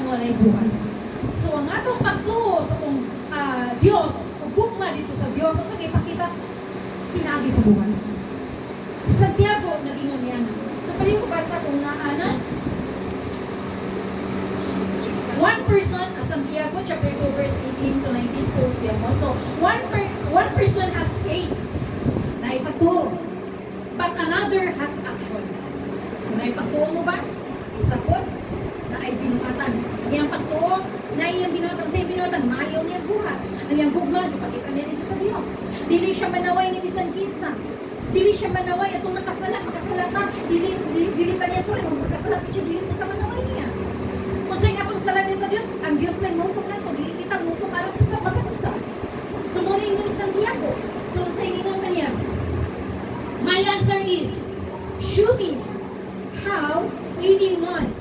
nga walay buhat. So ang atong pagtuo sa atong Dios, ug gugma dito sa Dios, atong ipakita pinaagi sa buhat. Si Santiago nag-ingon niya na. So pwede ko basa kung naa na. One person, Santiago chapter 2 verse 18 to 19 post yan mo. So one person has faith na ipagtuo. But another has action. So naipagtuo mo ba? Isa po na ay binuhatan. Ang iyang pagtuo na iyang binuhatan sa iyang binuhatan, maayo ang iyang buhat. Ang iyang gugma, ipakita niya dito sa Dios. Dili siya manaway ni bisan kinsa. Dili siya manaway atong nakasala, makasala ta, dili ta niya sala, kung makasala pa siya, dili ta manaway niya. Kung sa atong sala niya sa Dios, ang Dios may muhukom nato, dili kita muhukom alang sa bagat usa. So mo ni Santiago. So sa ingon kaniya, "My answer is, show me how anyone